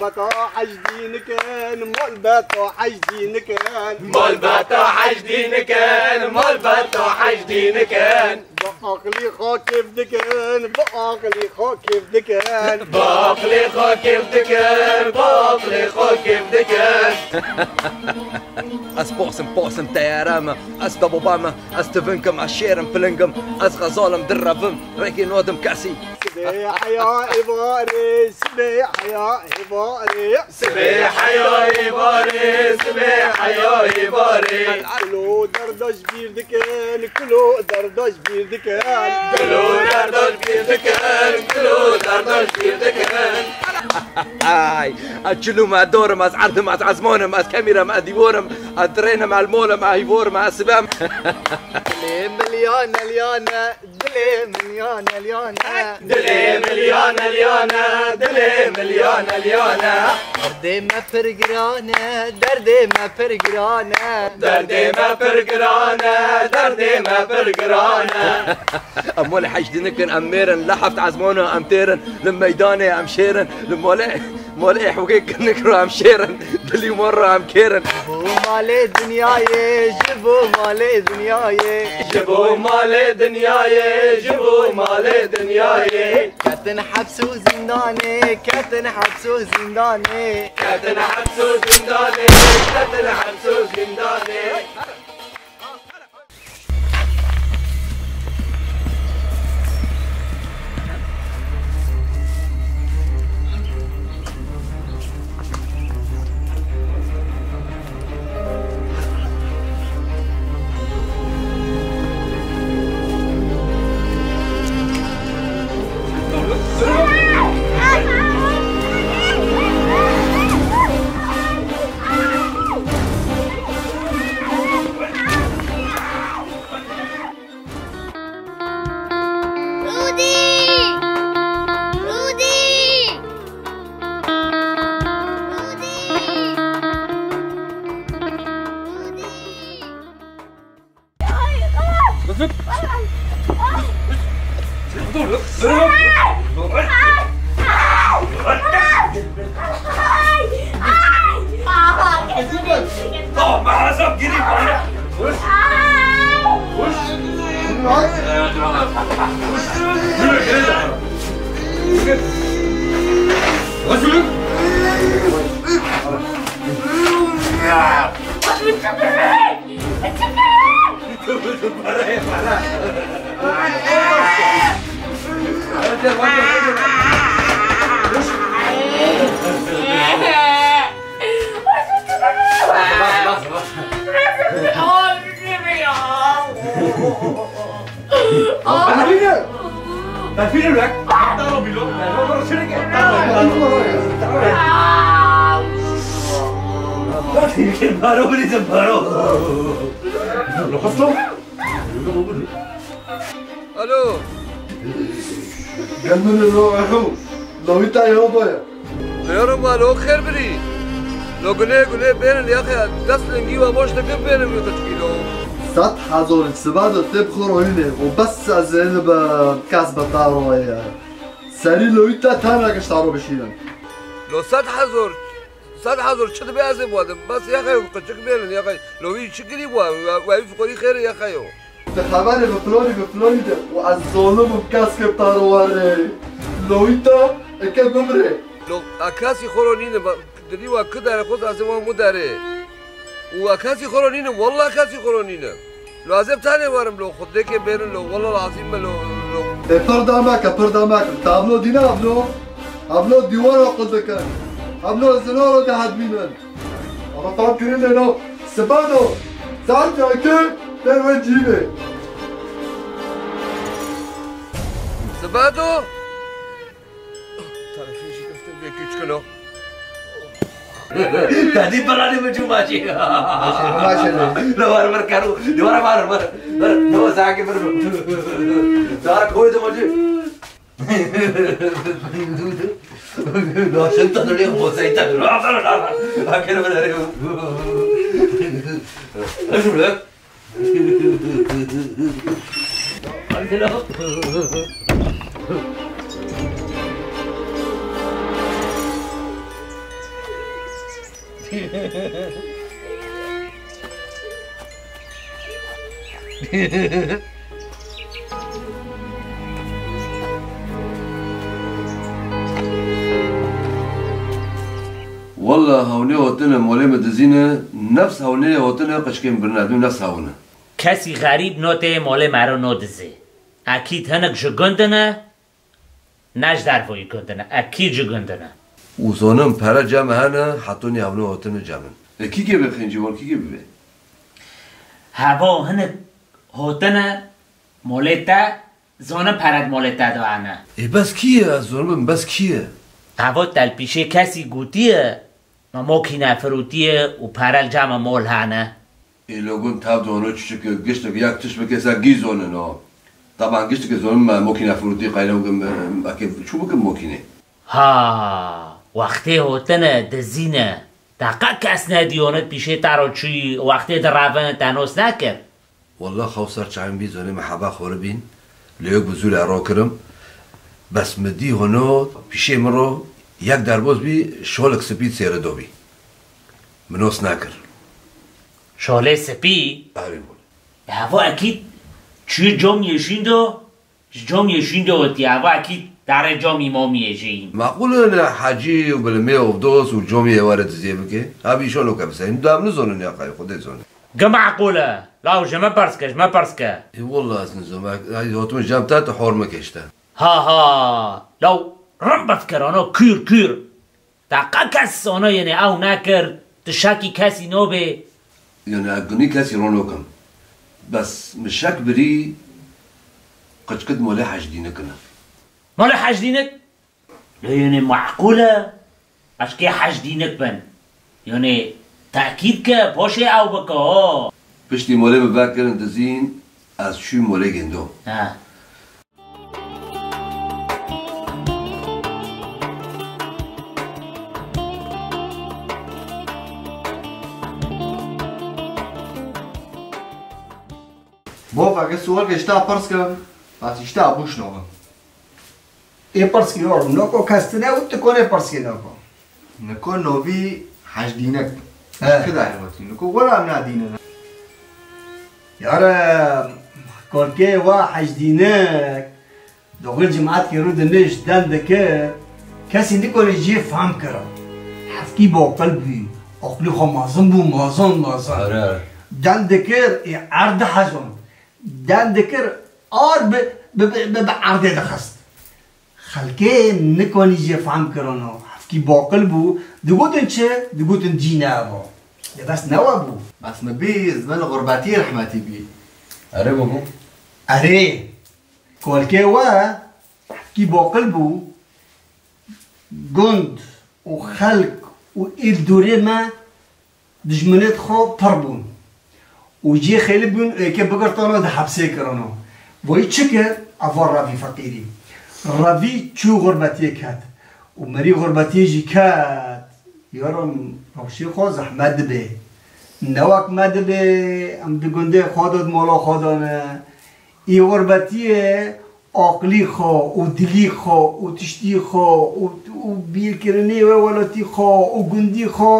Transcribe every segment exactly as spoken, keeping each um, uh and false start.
Beta hejdî nikin, mal beta hejdî nikin. Mal beta hejdî nikin, mal beta hejdî nikin. Bi aqilî xwe kêf dikin, bi aqilî xwe kêf dikin. Bi aqilî xwe kêf dikin, bi aqilî xwe kêf dikin. Ez posim, posim teyare me, ez deboba me, ez tivinkim, ez şêrim, pilingim, ez xezalim, direvim, rêkê nodim kesî. Sibê heya êvarê, sibê heya êvarê. Sibê heya êvarê, sibê heya êvarê. Kulo derda ji bîr dikin, kulo derda ji bîr dikin. Kulo derda ji bîr dikin, kulo derda ji bîr dikin. Ay, ez çil im, ez dor im, ez erd im, ez ezman im, ez kemîr im, ez dîwar im, ez dirên im, ez mol im, ez hîvor im, ez sibe im. Dilê min liyane, liyane. Dilê min liyane liyane. Dilê min liyane liyane, dilê min liyane liyane. Derdê me pir giran e, derdê me pir giran e. Derdê me pir giran e, derdê me pir giran e. Em wele hecdî nikin, em mêr in, li heft ezmana em têr in, li meydanê em şêr in, li malê Malê hewkê kinik ro em şêr in, dilî mor ro em kêr in. Ji bo malê dinyayê, ji bo malê dinyayê. Ji bo malê dinyayê, ji bo malê dinyayê. Ketin heps û zîndanê, ketin heps û zîndanê. Ketin heps û zîndanê, ketin heps û zîndanê. Rûdî! Rûdî! Rûdî! Rûdî! Kızım! Dur, dur, dur! Tamam, ben sana gireyim bana. Koş. Koş. Yürü, yürü. Koş, yürü. Para, para. Alo. Gel min lo ehu. Lawîta ya baya. Yaro ma lo xêr birî. Lo gune gune bêrin ya xeya. Dest lingî wa boş dikin bêrin wî qiçkî lo. Sed hezar siba de tê bi xwe royînê. O bes ez ê li be kes be ta roye. Serî lawîta tane kişta ro bişîrin. Lo sed hezar. Sed hezar çi dibe ez ê biwadim. Bes ya xeyo qiçik bêrin ya xey. Lo wî çi kirî bû? Wê wî fikorî xêr ya xeyo. Di xeberê bi filonî bi filonî de û ez zolim im kes ke tar were. Lowîta eke bimre. Lo a kesî xoro nîne, dilî wa ki dere xwest ez ê wan mu derê. Û a kesî xoro nîne, walla kesî xoro nîne. Lo ez ê bi tenê werim lo, xwedêkê bêrin lo, walla lazîm me lo, lo. E pir dame ke, pir dame ke. Tablo dîne ablo. Ablo dîwara qul dikin. Ablo zinoro de hedmînin. Ama tam kirin de no. Sibado. Saat ya ki ter ve cîbe. Sibado. Tarafı işi köfte ve küçkün o. Tadi balani mi cuma ci. Maşallah. Lawar var karu. Lawar var var. Var. Lawar sakin var. Dar koydu maçı. Nasıl tanıyor bu seytan? Akere böyle. Hadi lan. Walla hewnê hotine molê min dizîne, nefs hewnê hotine qişkên birine, dû nefs hewine. Kesî xerîb notê molê mero no dizê. Ekîd hinek ji gundine, ne ji dervoyî gundine, ekîd ji gundine. Û zonim pere cem hene, hetonî hewne hotine cemin. E, kî gê bixêncî wan, kî gê bivê? Hevo hinek hotine molê te, zonim pere di molê te de hene. E, bes kî ye? Ez zonim bes kî ye? Hevo telpîşê kesî gotiye, me mokîne firûtiye û pere li cem mol hene. Ê, lo gund tev dano çi çike, giştek yak tiş bike se gî zonin o. Taban giştike zonin me mokîne firûtî qayne bikim, eke çû bikim mokînê. Ha, wextê hotine dizîne. Deqa kes nediyone pîşê te ro çûyî, wextê direvin te nos nekir. Wallah xew ser çavên bî zonê me heba xoribîn. Lê wek bi zû re ro kirim. Bes mi dî hono pîşê min ro yek derbos bî, şolek spî sêre do bî. Min nos nekir. Şolê spî? Erê wele. Heva ekîd çû comiyê şîndo, ji comiyê şîndo wetiye, heva ekîd darê comî momiyê jeyîn. Maqûl e ne hecî û bilimê ovdos û comiyê were diziyê bike. Hevî şono ke biseyîn. Da min nizonin ya qayê, Xwedê zone. Gi maqûl e. Law ji me pers ke, ji me pers ke. Ê wallah ez nizom. Ay, hotim cem te, tu hor me keşte. Ha ha. Law rim bifkir, ano kûr, kûr. Deqa kes ana yenê ew nekir, tu şekî kesî nobê. Yanî ez gunî kesî ro nokim. Bes min şek birî qiçkit molê Hecdînik in. Molê Hecdînik? Lê yanî meqûl e eşkê Hecdînik bin. Yanî tekîd ke, poşê ew bike ho. Piştî molê min vekirin dizîn, ez çûm molê gendo. He. Bo, vege sual ke işte pers ke, bas işte bûş no. Ê pirs ki yor, noko kes tine û ti konê pirs ki noko. Niko novî Hecdînek. He. Kidayê wetî. Niko wela em nadîne. Yare, kolkê wa Hecdînek. Doxil cimat ki rû diniş, den dikir. Kesî nikonê jê fam kira. Hefkî boqil bû. Oqlî xwe mazin bû, mazin, mazin. Are, are. Den dikir, ê erd hezon. Den dikir, ar bi, bi, bi, bi, bi erdê dixist. Xelkê nikonî jê fehm kirano. Hevkî baqil bû. Digotin çi? Digotin dîn e ev o. Lê bes ne we bû. Bes mi bî, ez me li xurbetiyê rehmetî bî. Erê bû bû. Erê. Kolkê we hevkî baqil bû. Gund û xelk û êl dûrê me dijminêt xwe pir bûn û jê xêlî bûn û yekê bigirtano di hepsê kirano. Voyî çi kir? Eva revî feqîrî. Revî çû xurbetiyê ket û merî xurbetiyê jî ket. Yarim rewşê xwe zehmet dibê. Ne wek me dibê, em di gundê xwe de, di mola xwe de ne. Î xurbetiyê aqilî xwe û dilî xwe û tiştî xwe û, û bîrkirinê wê welatî xwe û gundî xwe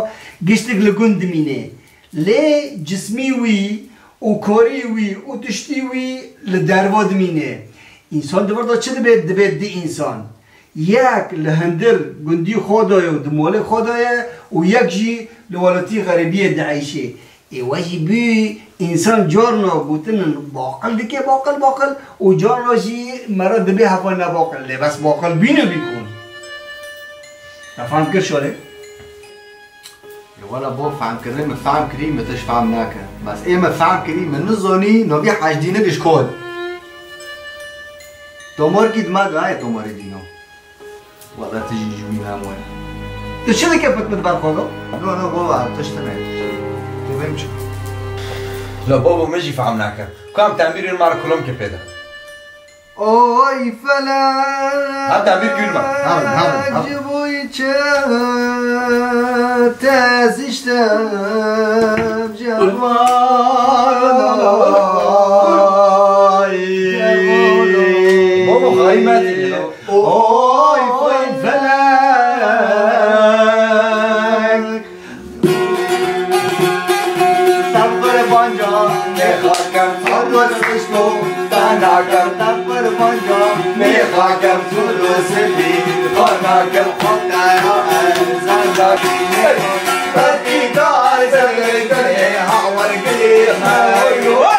giştik li gund dimîne. Lê cismî wî û korî wî û tiştî wî li derve dimîne. Însan di vir de çi dibe? Dibe di însan. Yek li hundir gundî xwe de ye û di molê xwe de ye û yek jî li welatî xerîbiyê dieyşê. Ê we jî bî însan carna gotinin baqil dike, baqil, baqil û carna jî mera dibê heva ne baqil. Lê bes baqil bîne bî kon. Te fehm kir şolê? Ê wela bo fehmkirinê min fehm kirî, min tişt fehm nake. Bes ê min fehm kirî, min nizonî novî Hecdînik ji kol. Tomorkî dima gayê tomorê dîno. Wela tu jî ji wî namoye. Tu çi dike pit min ber xwe do? No, no, baba, tişt ne. Tu vêm çi? La baba, min jî fehm nake. Ku em tembîrên me re kulomkê pê de. Oy felek. Ha, tembîr gül me. Ha, ha, ha. Ji bo çi te ziştem cevay. Baba, xayî me dî. Oy, oy, felek. Xakem Arwaz Rişko, te nakem te qurbanca, mê xakem Zûr û Silî, xwe nakem xwe te ya erzan dakî. Berkî da zerê gulê, hawer gulê, hawer gulê.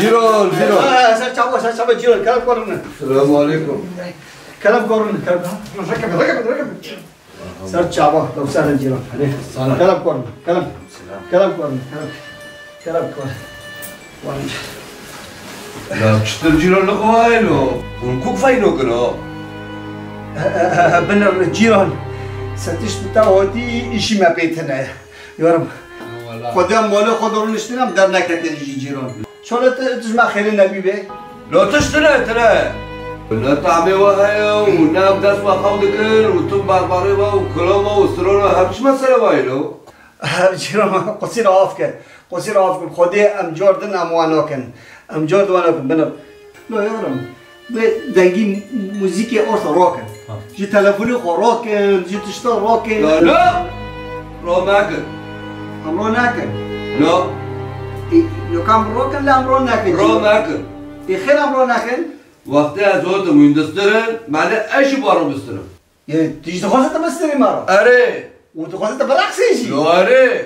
Cîran, Cîran. Ser çava, ser çava Cîran. Kerem korun. Selamun aleyküm. Kerem korun. Kerem. Rekebe, rekebe, rekebe. Ser çava, ew ser cîran. Hadi. Sana. Kerem korun. Kerem. Selam. Kerem korun. Kerem. Kerem korun. Wan. La çitir cîran li xwe heylo? Hûn kuk feyno kiro? Binir cîran. Setiş tu te hotî îşî me pê tine. Yorum. Wala. Xwedê em malê xwe de rûniştin em derneketê jî cîran. Şole tu, tu ji me xêrê nebî bê. Lo tişt tune, tune. Ne tamê we heye û ne em dest we xew dikin û tu barbarê we û kiloma û sirona her çi mesele we ye lo? Cîran, qusîr af ke. Qusîr af ke. Xwedê em cor din em wan nakin. Em cor din wan nakin. Binir. Lo yarim. Vê dengî muzîkê orta rock in. Ha. Ji telefonê xwe rock in, ji tişta rock in. La, la. Ro nakin. Em ro nakin. No. Ê, lo kam rock in, la em ro nakin. Ro nakin. Ê, xêr em ro nakin. Wextê ez hotim wî distirin, mane ez jî ba ro bistirim. Yê, tu jî dixwaze te bistirî me re? Erê. Û dixwaze te bireqsî jî? Yo, erê.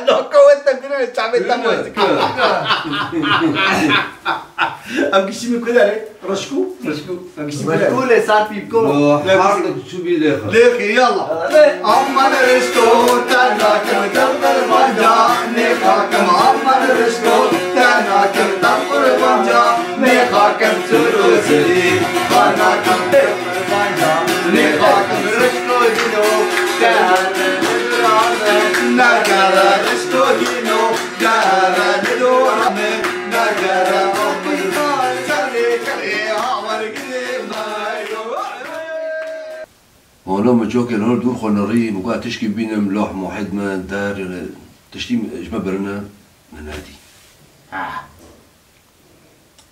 Naka we te bîne çavê te mozîk. Em gişî min ku derê? Rişkû? Rişkû. Em gişî min ku derê? Rişkû lê ser pîvko. Yo, lê her çi bî lê xwe. Lê xwe, yallah. Aman rişko, te nakim te qurbanca, nê xakim aman rişko, te nakim te qurbanca, nê xakim tu rozî, xana kim. Holo min cokê li hol dûr xwe nirî, min got tişkî bînim, loh mohît min, der, tiştî ji me birine, min nedî. Ah.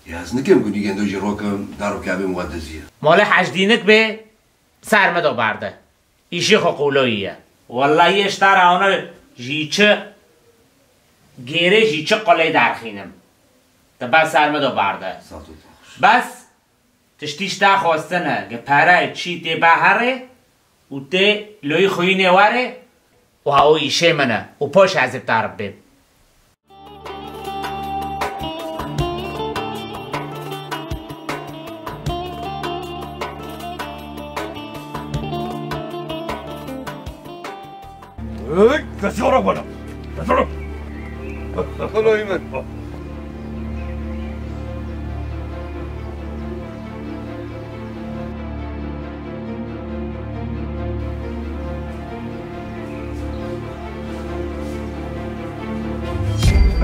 Ya ez nikim ku nîgên do jî rokim, dar û kabê min got diziye. Malê Hecdînik bê, ser me do berde. Îşî xwe qûloyî ye. Wellahî ji te re ona jî çi gêrê jî çi qulê derxînim. Te bes ser me do berde. Sağ ol. Bes tiştî ji te xwestine, gi pere çî tê be herê û tê loyî xwînê were û ha o îşê min e û poş ez ê bi te re bêm. Hey, destê xwe rak bana. Destê xwe rak. Xwelo Îmên.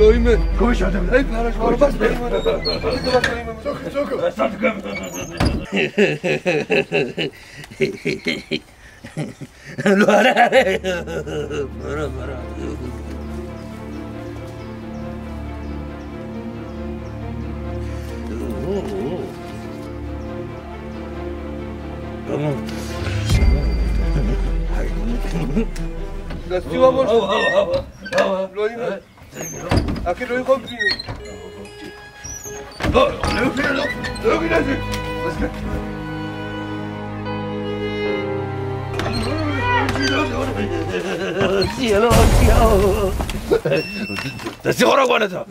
Loyî min. Koş hadi. Ey, para, para, bas, bas. Çok, çok. Lo, hare, hare. Para, para. Destî wa bol. Loyî min. Akî loyî xwe bî. Destî xwe rak bana ta.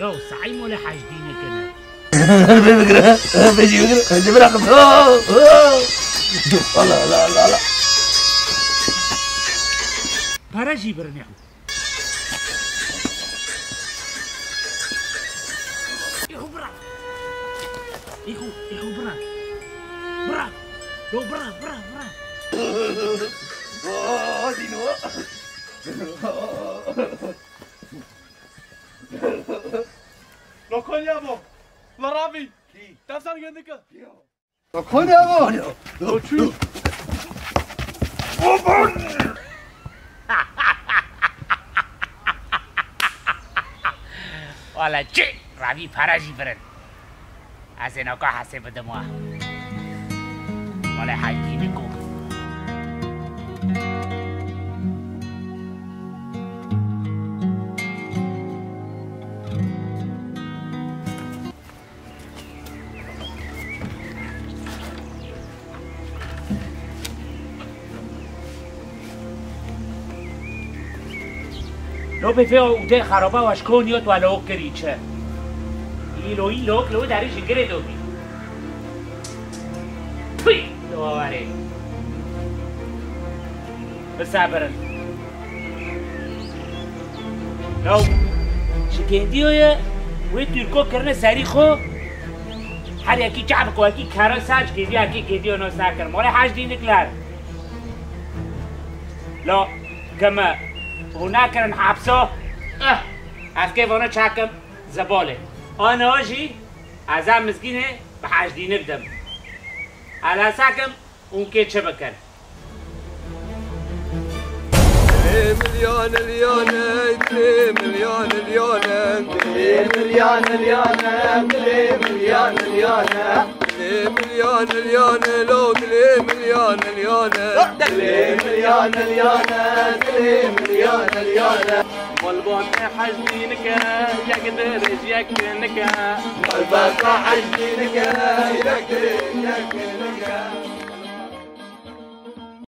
Lo, saî mole hecdîne kene. Bê bigire, bê jî bigire, bê jî biraxim. Oh, oh. Dur, ala, ala, ala, ala. Pere jî birin ya. Îxo bira. Îxo, îxo bira. Bira. Lo bira, bira, bira. Oh, dîno. Lo Konya bo. La Ravi. Kî? Te ser gundike. Konê ava. Wala çi? Ravî para jî birin. Ez ê naka hesê bidim wa. Wala heytî niko. Lo pê fê û dê xeraba wa ji Konya tu lo kirî çi? Î lo î lo lo derî ji girê do bî. Tüy! Lo warê. Bisabirin. Yaw, ji gêndiyo ye, wê Tirko kirine serî xwe, her yekî çavik wekî kere ser ji gêndiyo yekî gêndiyo no ser kir. Molê hej dînik ler. La, keme, hûn nekirin hepsa? Eh, ez kê vana çakim, zebalê. Ana jî, ez em mizgînê bi hej dînik dim. Ela sakim, Û kê çi bikin? Dilê milyan ilyane, dilê milyan ilyane. Dilê milyan ilyane, dilê milyan ilyane. Dilê milyan ilyane, lo dilê milyan ilyane. Dilê milyan ilyane, dilê milyan ilyane. Malbate hej dînike, yek dirêj yek nike. Malbate hej dînike, yek dirêj yek nike.